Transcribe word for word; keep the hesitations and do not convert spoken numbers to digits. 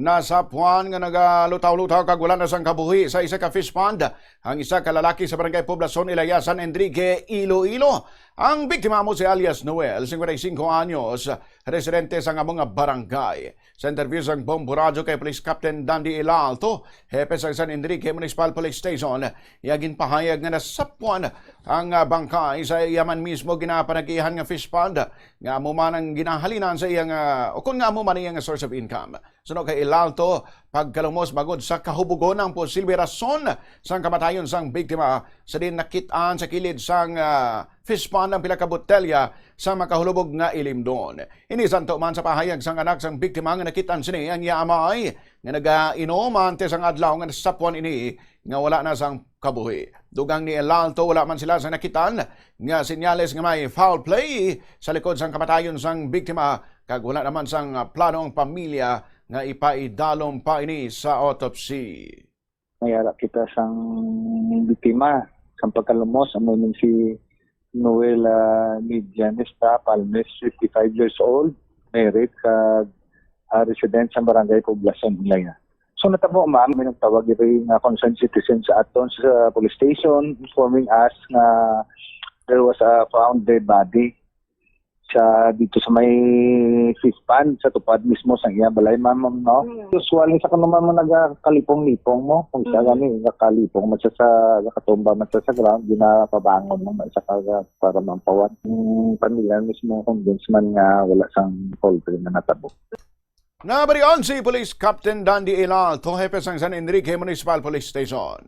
Nasapwan nga nagalutaw-lutaw kag wala na sang kabuhi sa isa ka fish pond ang isa ka lalaki sa Barangay Poblacion Ilaya, San Enrique, Iloilo. Ang biktima amo si alias Noel, singkwenta y singko anyos, residente sa amo nga barangay. Sa interview sang Bombo Radyo kay Police Captain Dandy Ilalto, hepe sang San Enrique Municipal Police Station, iya ginpahayag nga nasapwan ang, ah, bangkay sa iya man mismo ginapanagihan nga fish pond, nga amo man ang ginahalinan sa iya nga, o kon nga amo man iya nga source of income. Suno kay Ilalto, pagkalumos bangod sa kahubugon ang posible rason sang kamatayon sang biktima, sa din nakit-an sa kilid sang, ah, fish pond ang pila ka botelya sa makahulubog nga ilimdon. Ini santo man sa pahayag sang anak sang biktima nga nakit-an sini ang iya amay nga nagainom antes ang adlaw nga nasapwan ini nga wala na sang kabuhi. Dugang ni Elalto, wala man sila sa nakitan nga senyales nga may foul play sa likod sang kamatayon sang biktima, kag wala naman sang plano ang pamilya nga ipaidalom pa ini sa autopsy. Mayara kita sang biktima sang pagkalumos, amo man si Noel, ah, Medianista Palmes, fifty-five years old, married, kag, ah, resident sa Barangay Poblacion, Ilaya. So, natabo, ma'am, may nagtawag ito nga concerned citizen sa aton sa police station, informing us nga there was a found dead body sa, dito sa may fish pond, sa tupad mismo sa iya balay, ma'am, no? Mm. Usually, sa kanunay, ma'am, nagakalipong-lipong mo. Kung sa Mm. gani, nagakalipong, man sa, sa, nakatumba man sa, sa ground, ginapabangon mo, man sa kaga-, para mampawan. Yung pamilya mismo, convinced man nga wala sang poultry na natabo. Nabarion si Police Captain Dandy Ilalto, hepe sang San Enrique Municipal Police Station.